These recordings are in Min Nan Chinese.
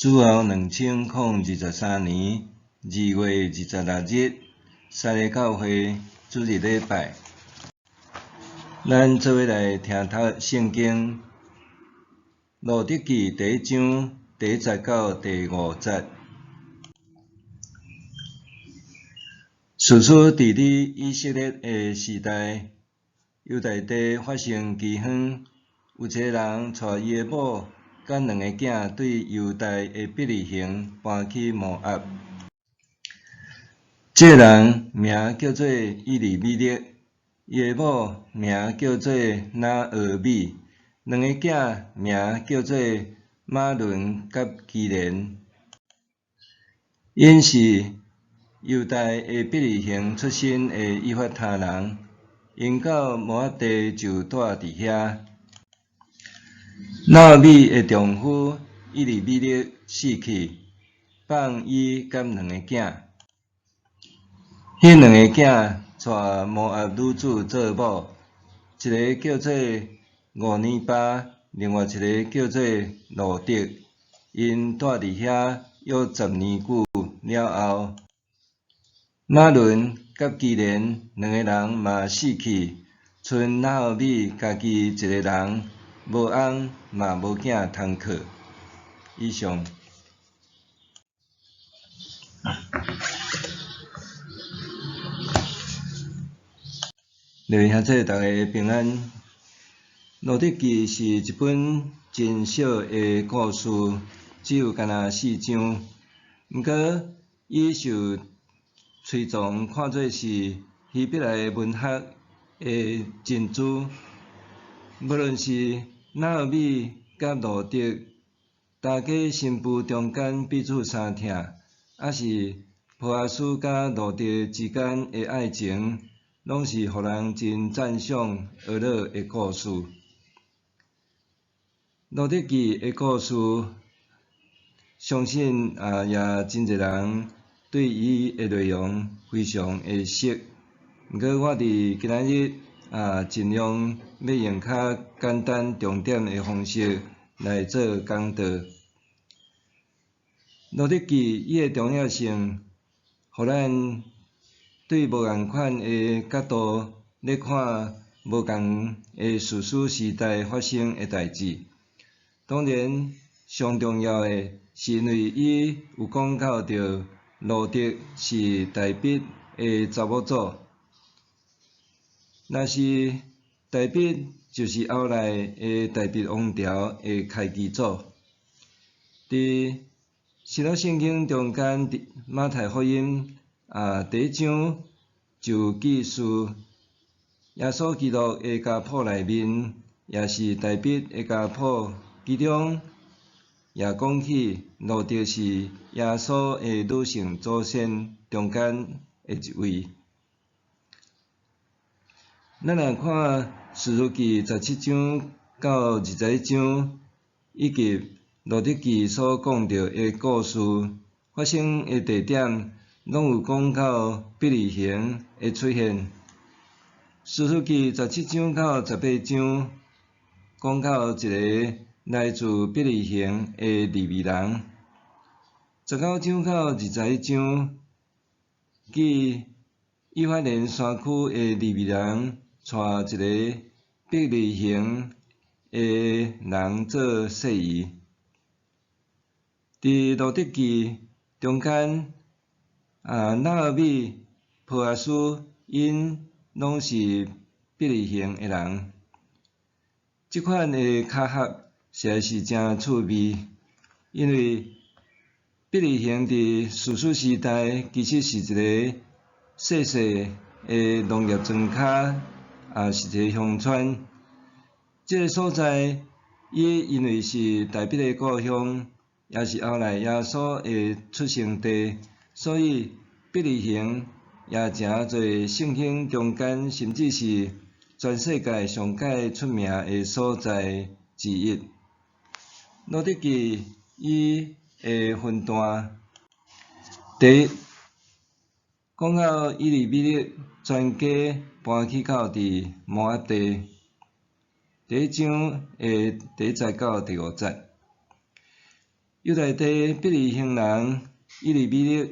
主後2023年2月26日，三个教會主日禮拜，咱做伙來聽讀聖經《路得記》第一章第一節到第五節。士師治理以色列的時代，猶大地發生饑荒，有一个人帶伊的某佮兩个囝對猶大的伯利恆搬去摩押。這个人名叫做以利米勒，伊的某名叫做拿俄米，兩个囝名叫做瑪倫佮基連。𪜶是猶大的伯利恆出身的以法他人，𪜶到摩押地就蹛佇遐。拿俄米的丈夫以利米勒死去，放伊佮兩个囝。彼兩个囝娶摩押女子做某，一个叫做俄尼巴，另外一个叫做路得。𪜶蹛佇遐約10年久了後，瑪倫佮基連兩个人嘛死去，賰拿俄米家己一个人，無翁嘛無囝通靠。以上。各位兄弟，逐家平安。路得記是一本真小的故事，只有干焦四章。毋過，伊受推崇看做是希伯來文學的珍珠。無論是拿俄米佮路得，大家新婦中間彼此相疼，抑是波阿斯佮路得之間的愛情，攏是予人真讚賞學樂的故事。路得記的故事，相信啊也真濟人對伊的內容非常的熟。毋過我佇今仔日啊，盡量欲用較簡單重點的方式來做講道。路得記伊的重要性，予咱對無仝款的角度咧看無仝的士師時代發生的代誌。當然，上重要的是因為伊有講到著路得是大衛的查某祖。若是大衛就是後來的大衛王朝的開基祖。佇新約聖經中間，佇馬太福音啊第一章就記述耶穌基督的家譜內面，也是大衛的家譜，其中也講起路得是耶穌的女性祖先中間的一位。咱來看士師記十七章到21章，以及路得記所講著的故事發生的地點，攏有講到伯利恆的出現。士師記十七章到18章，講到一个來自伯利恆的利未人。19章到21章，記以法蓮山區的利未人娶一个伯利恆的人做婿姨。佇路得記中間，啊，拿俄米、波阿斯，𪜶攏是伯利恆的人。這款的巧合實在是誠趣味，因為伯利恆佇士師時代其實是一个細細的農業莊跤，也是一个鄉村。這个所在，伊因為是大衛的故鄉，也是後來耶穌的出生地，所以伯利恆也成做聖經中間，甚至是全世界上蓋出名的所在之一。路得記伊的分段，第一，講到以利米勒全家搬去到佇摩押地，第一章的第一節到第五節。猶大地伯利恆人以利米勒，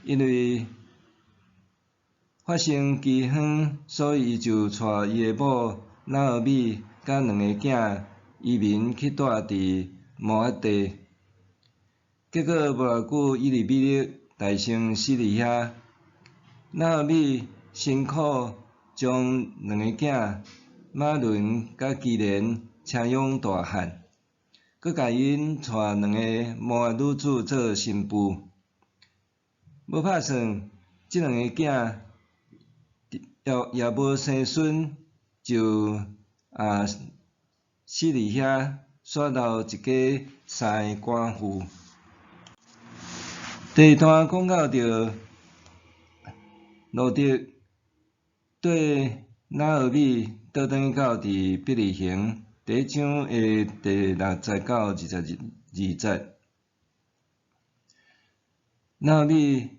因為發生饑荒，所以伊就帶伊的某拿俄米佮兩個囝移民去蹛佇摩押地。結果無偌久，以利米勒大姓死佇遐。拿俄米辛苦將兩個囝瑪倫佮基連請養大漢，閣共𪜶帶兩个摩押女子做新婦。無拍算，這兩個囝也無生孫，就死佇遐，煞留一家三个寡婦。第二段講到著路得綴拿俄米倒轉去到佇伯利恆，第一章的第六節到22節。拿俄米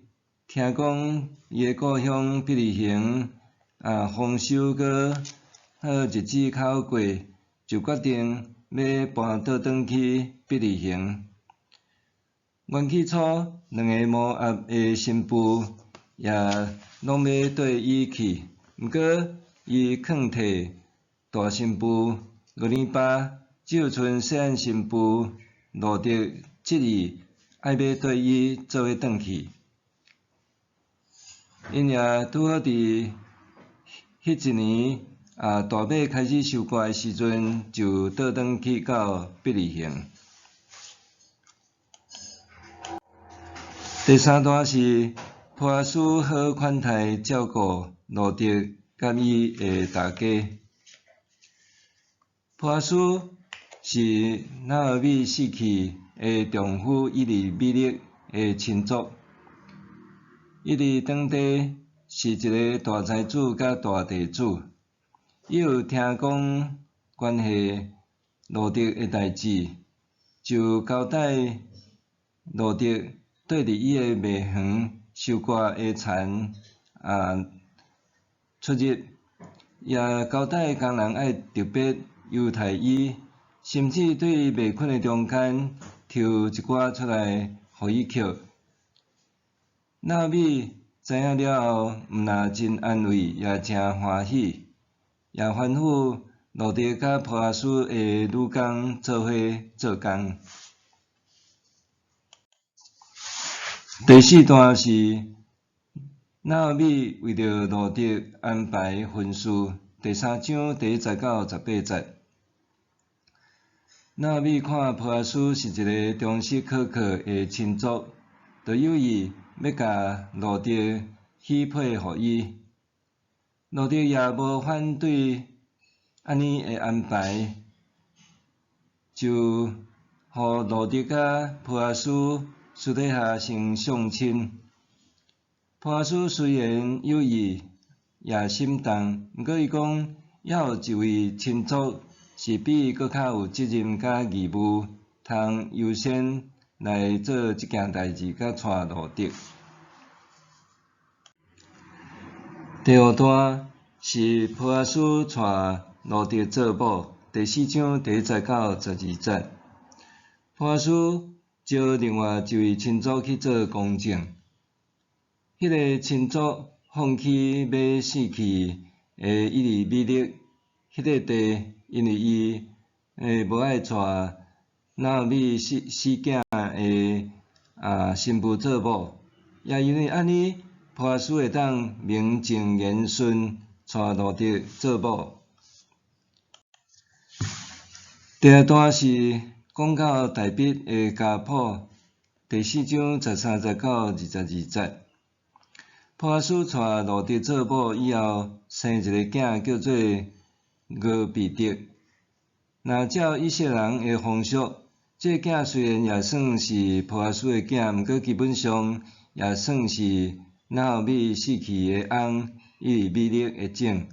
聽講伊的故鄉伯利恆豐收閣好日子較好過，就決定欲搬倒轉去伯利恆。原起初，兩个摩押的新婦也攏欲綴伊去，毋過伊囥替大新婦俄利巴，只有賰細漢新婦路得執意愛欲綴伊做伙轉去。𪜶也拄好佇彼一年大麥開始收割的時陣，就倒轉去到伯利恆。第三段是波阿斯好款待照顧路得佮伊的大家。波阿斯是拿俄米死去的丈夫以利米勒的親族，伊佇當地是一个大財主佮大地主。伊有聽講關係路得的代誌，就交代路得綴佇伊的麥園收割的田出入，也交代工人愛特別優待伊，甚至對麥捆的中間抽一寡出來予伊抾。拿俄米知影了後，毋但真安慰，也誠歡喜，也吩咐路得佮波阿斯的女工做伙做工。第四段是拿俄米為著路得安排婚事，第三章第一節到18節。拿俄米看波阿斯是一个忠實可靠的親族，就有意欲共路得許配予伊。路得也無反對按呢的安排，就予路得佮波阿斯私底下先相親。波阿斯雖然有意也心動，毋過伊講猶有一位親族是比伊閣較有責任佮義務，通優先來做這件代誌，佮娶路得。第五段是波阿斯娶路得做某，第四章第一節到12節。波阿斯招另外一位親族去做公證，彼个親族放棄欲死去的以利米勒彼个地，因為伊無愛娶拿俄米死囝的新婦做某，也因為按呢，波阿斯會當名正言順娶路得做某。第二段是講到大衛的家譜，第四章13節到22節。波阿斯娶路得做某以後，生一個囝叫做俄備得。若照以色列人的風俗，這个囝雖然也算是波阿斯的囝，毋過基本上也算是拿俄米死去的翁以利米勒的種，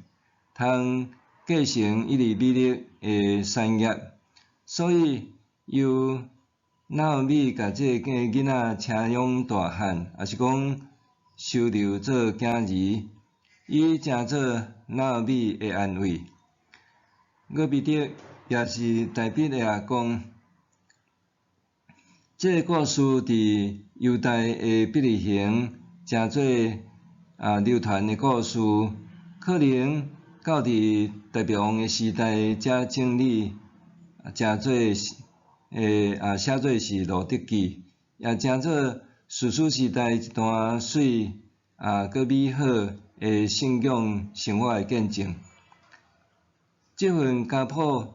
通繼承以利米勒的產業，所以由拿俄米共這个囡仔請養大漢，抑是講收留做囝兒，以成做拿俄米的安慰。俄備得也是大衛的阿公。這个故事佇猶大的伯利恆成做流傳的故事，可能到佇大衛王的時代才整理，成做的寫做是路得記，也成做士師時代一段媠閣美好的信仰生活的見證。這份家譜，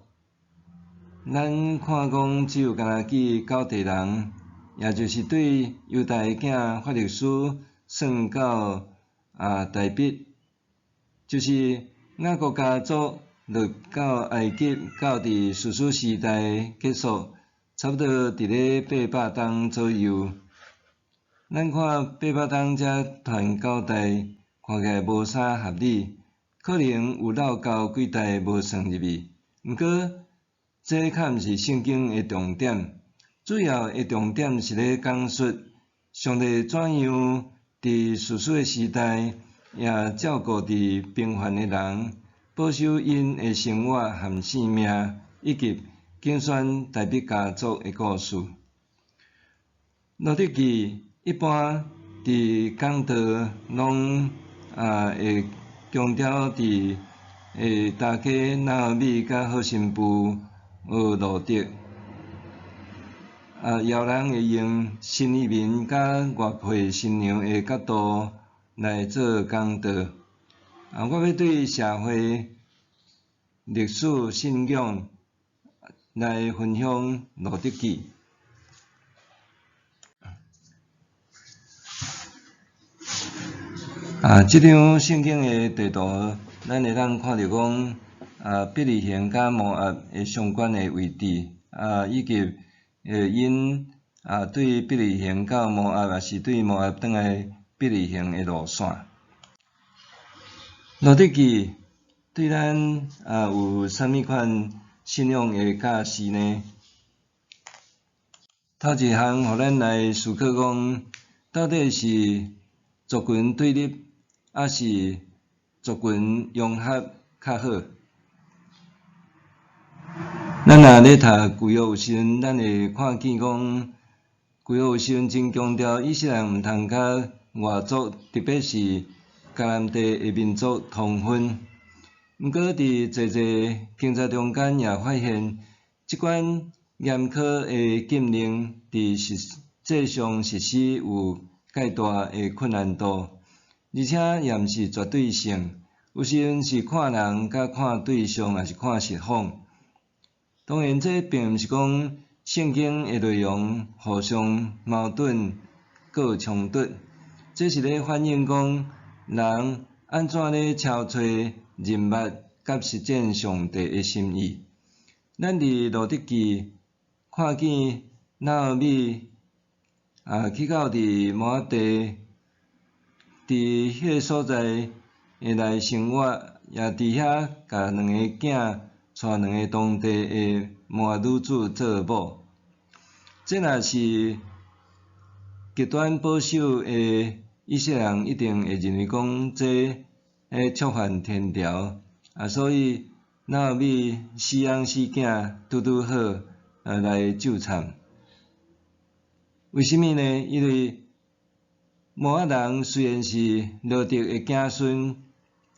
咱看講只有干焦記九地人，也就是對猶大的囝法勒斯算到大筆，就是雅各家族落到埃及，到佇士師時代結束，差不多佇咧800冬左右。咱看800冬才傳九代，看起來無啥合理，可能有漏交幾代無算入去。毋過，這較毋是聖經的重點，主要的重點是咧講述上帝怎樣佇士師的時代，也照顧佇平凡的人，保守𪜶的生活和性命，以及揀選大衛家族的故事。路得記一般佇講道攏會強調佇大家拿俄米佮好新婦路得，也有人會用新移民佮外配新娘的角度來做講道。我欲對社會、歷史、信仰來分享路得記。這張聖經的地圖，咱會當看著講，伯利恆佮摩押的相關的位置，以及𪜶對伯利恆到摩押，抑是對摩押轉來伯利恆的路線。路得記對咱有啥物款信仰的教示呢？頭一項，予咱來思考講，到底是族群對立，抑是族群融合較好？咱若咧讀舊約有時陣，咱會看見講，舊約有時陣真強調以色列人毋通佮外族，特別是迦南地的民族通婚。毋過佇濟濟經節中間也發現，這款嚴苛的禁令佇實際上實施有蓋大的困難度，而且也毋是絕對性，有時陣是看人佮看對象，抑是看實況。當然，這並毋是講聖經的內容互相矛盾、閣有衝突，這是咧反映講人按怎咧撨揣人脈佮實踐上帝的心意。咱佇路得記看見拿俄米去到佇摩押地，佇彼个所在會來生活，也佇遐共兩个囝娶兩个當地的摩押女子做某。這若是極端保守的以色列人，一定會認為講這觸犯天條，所以拿俄米死翁死囝拄拄好來咒慘。為啥物呢？因為摩押人雖然是羅得的子孫，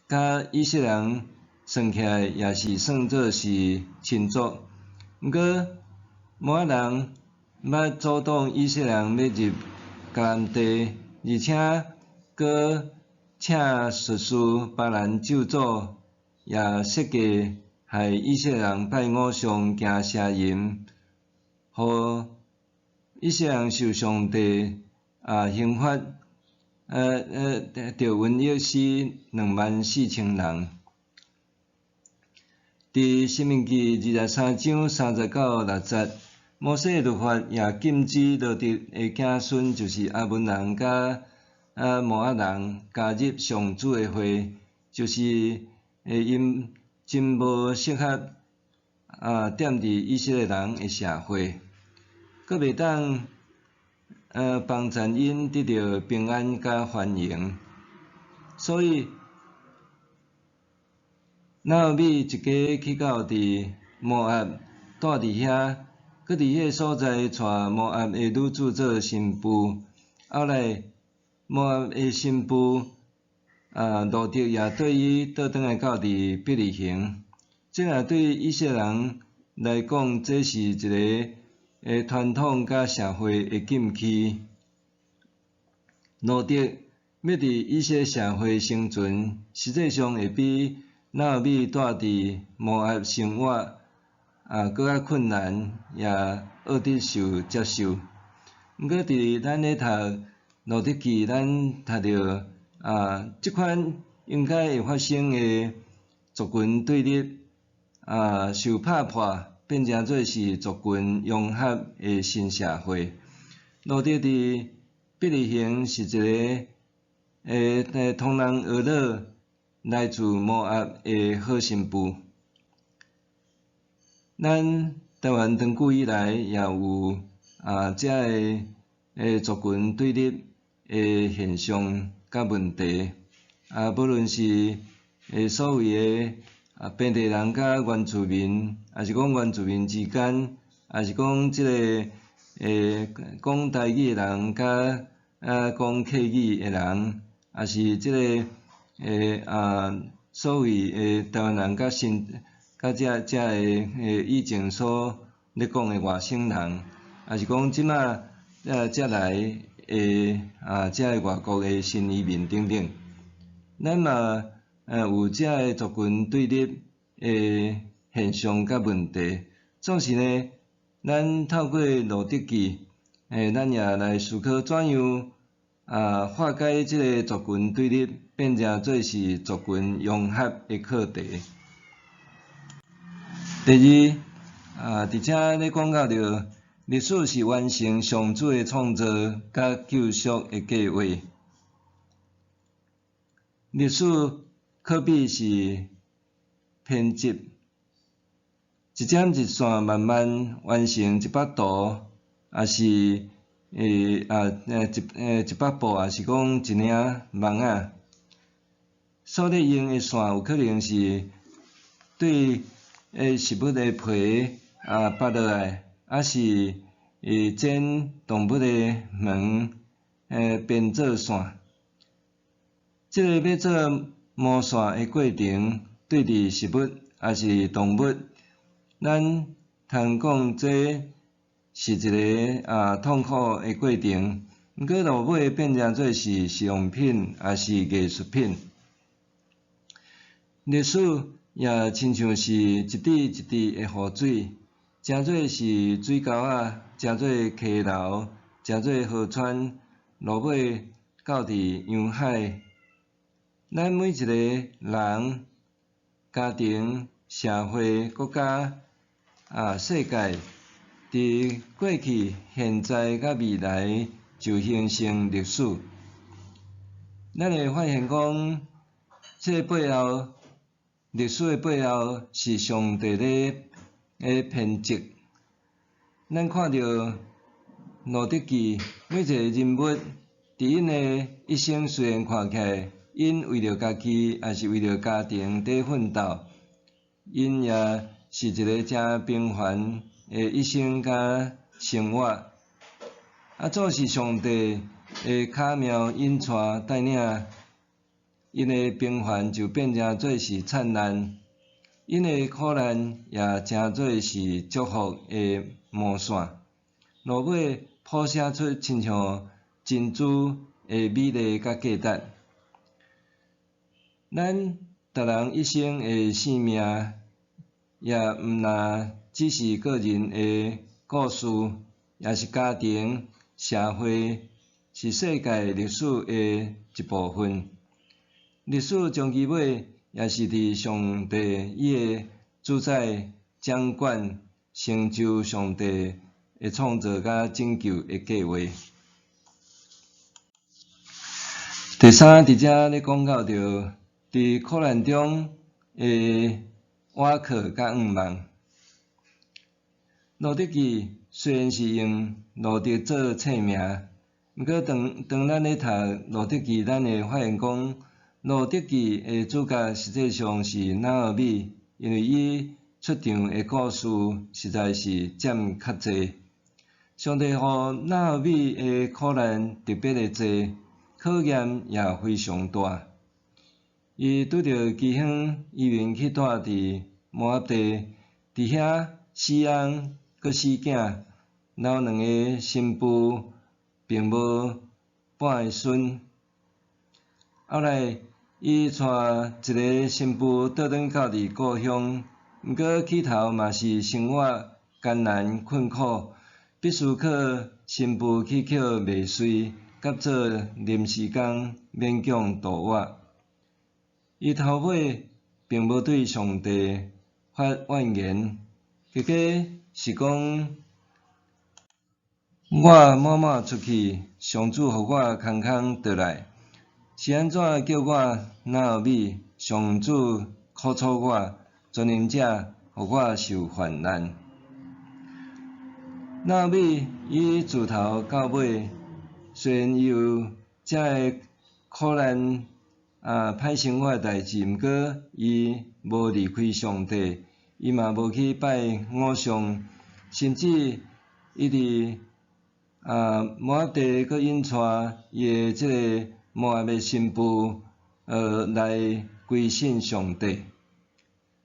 佮以色列人算起來也是算做是親族，毋過摩押人捌阻擋以色列人欲入迦南地，而且閣請術士巴蘭咒詛，也設計害以色列人拜偶像、行邪淫，予以色列人受上帝刑罰，著瘟疫死24,000人。佇申命記23章30到60節，摩西律法也禁止羅得的子孫，就是亞捫人佮摩押人加入上主的會，就是𪜶真無適合踮佇以色列人的社會，閣袂當幫贊𪜶得著平安佮繁榮，所以拿俄米一家去到佇摩押，蹛佇遐，閣伫彼个所在娶摩押的女子做新妇。後來摩押的新婦啊，路得也綴伊倒轉來到佇伯利恆。這若對以色列人來講，這是一个傳統佮社會的禁區。路得欲佇以色列社會生存，實際上會比拿俄米蹛佇摩押生活閣較困難，也惡得受接受。毋過佇咱咧讀路得記，咱讀著這款應該會發生的族群對立受拍破，變成做是族群融合的新社會。路得佇伯利恆是一个通人學樂來自摩押的好新婦。咱台灣長久以來也有這个族群對立的現象佮問題。無論是所謂的平地人佮原住民，抑是講原住民之間，抑是講這个講台語的人佮講客語的人，抑是這个所謂的台灣人佮新佮這个以前所咧講的外省人，抑是講這馬才來的這个外國的新移民等等，咱嘛有這个族群對立的現象佮問題。總是呢，咱透過路得記，咱也來思考怎樣化解這个族群對立，變成做是族群融合的課題。第二，佇遮咧講到著歷史是完成上主的創造佮救贖的計畫。歷史可比是編織，一針一線慢慢完成一幅圖，抑是一幅布，抑是講一領網仔。所咧用的線有可能是對食物的皮拔落來，抑是剪動物的毛編做線。這个欲做毛線的過程，對佇食物抑是動物，咱通講這是一个痛苦的過程，毋過落尾變成做是實用品，抑是藝術品。歷史也親像是一滴一滴的雨水，成做是水溝仔，成做溪流，成做河川，落尾到佇洋海。咱每一个人、家庭、社會、國家、世界，佇過去、現在佮未來，就形成歷史。咱會發現講，這個背後，歷史的背後是上帝咧編織。咱看著路得記每一個人物，佇𪜶的一生雖然看起來，𪜶為著家己，抑是為著家庭佇奮鬥，𪜶也是一个誠平凡的一生佮生活。總是上帝的巧妙引帶帶領，𪜶的平凡就變成做是燦爛，𪜶的苦難也成做是祝福的毛線，落尾譜寫出親像珍珠的美麗佮價值。咱逐人一生的生命，也毋若只是個人的故事，也是家庭、社會，是世界歷史的一部分。歷史終其尾，也是佇上帝伊的主宰、掌管、成就上帝的創造佮拯救的計畫。第三，佇遮咧講到著，佇苦難中的倚靠佮向望。路得記雖然是用路得做姓名，毋過當當咱咧讀路得記，咱會發現講，路得記的主角實際上是拿俄米，因為伊出場的故事實在是佔較濟。上帝予拿俄米的苦難特別的濟，考驗也非常大。伊拄著饑荒，移民去住佇摩押地，佇遐死翁閣死囝，留兩个新婦，並無半个孫。後來，伊帶一个新婦倒轉到佇故鄉，毋過起頭嘛是生活艱難困苦，必須靠新婦去抾麥穗，佮做臨時工，勉強度活。伊頭尾並無對上帝發怨言，結果是講：我滿滿出去，上主予我空空倒來，是按怎叫我拿俄米？上主苦楚我，全能者予我受患難。拿俄米伊自頭到尾，雖然伊有遮个苦難啊歹生活的代誌，毋過伊無離開上帝，伊嘛無去拜偶像，甚至伊佇摩押地閣引帶伊的這个摩押的新婦，來歸信上帝。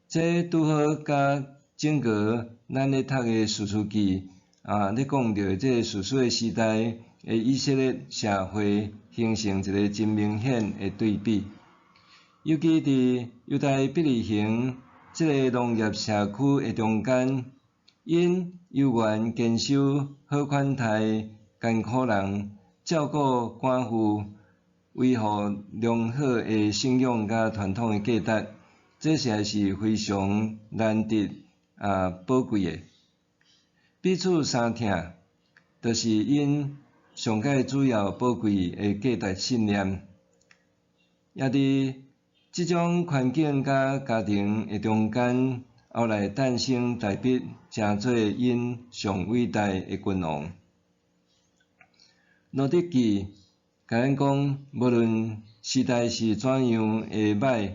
這拄好佮整個咱咧讀的士師記啊，咧講著這个士師的時代的以色列社會形成一个真明顯的對比。尤其佇猶大伯利恆這个農業社區的中間，𪜶猶原堅守好款待艱苦人，照顧寡婦，維護良好的信仰佮傳統的價值，這實在是非常難得啊寶貴的。彼此相疼，就是𪜶上蓋主要寶貴的價值信念。也佇這種環境佮家庭的中間，後來誕生大衛，成做𪜶上偉大的君王。路得記共咱講，無論時代是怎樣的歹，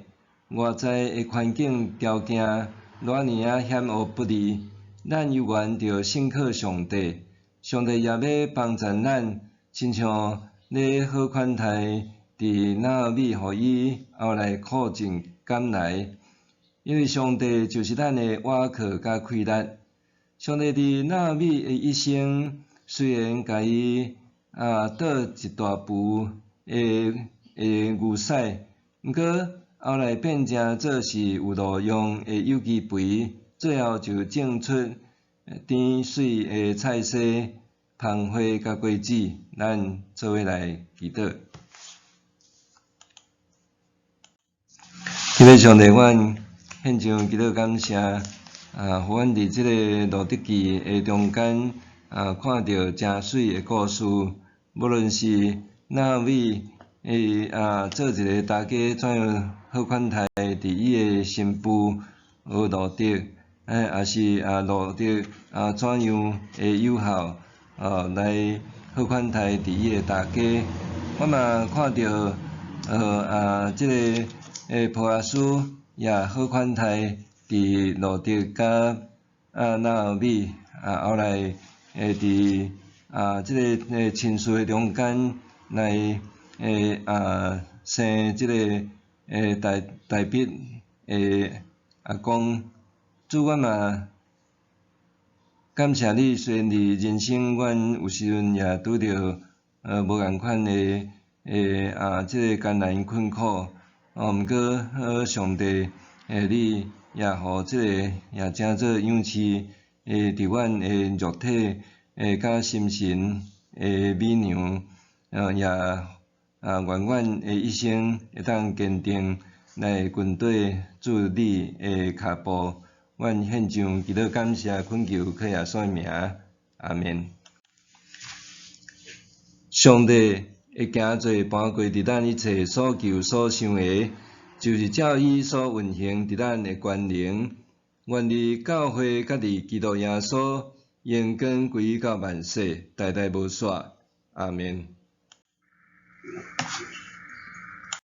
外在的環境條件偌爾仔險惡不利，咱猶原著信靠上帝，上帝也欲幫贊咱，親像咧好款待佇拿俄米，予伊後來苦盡甘來，因為上帝就是咱的倚靠佮氣力。上帝佇拿俄米的一生，雖然共伊倒一大櫥的牛屎，毋過後來變成做是有路用的有機肥，最後就種出甜媠的菜蔬、芳花佮果子，咱做伙來祈禱。親愛上帝，阮獻上祈禱感謝，啊，予阮佇這个路得記的中間，啊，看著誠媠的故事，無論是拿俄米伊做一个大家怎樣好款待佇伊的新婦路得，抑是路得怎樣的友好，來好款待佇伊的大家。我嘛看著，這个波阿斯也好款待佇路得佮拿俄米，後來會佇這个親屬的中間來生這个大大衛的阿公。主，阮嘛感謝你，雖然佇人生，阮有時陣也拄著無仝款的這个艱難困苦，毋過上帝你也予這个也成做養飼佇阮的肉體佮心神的美糧，也願阮的一生會當堅定來跟綴主你的跤步。阮獻上祈禱感謝，懇求靠耶穌的名，阿們。上帝會行做搬過佇咱一切所求所想的，就是照伊所運行佇咱的權能。願佇教會佮佇基督耶穌，榮光歸到萬世，代代無煞。阿們。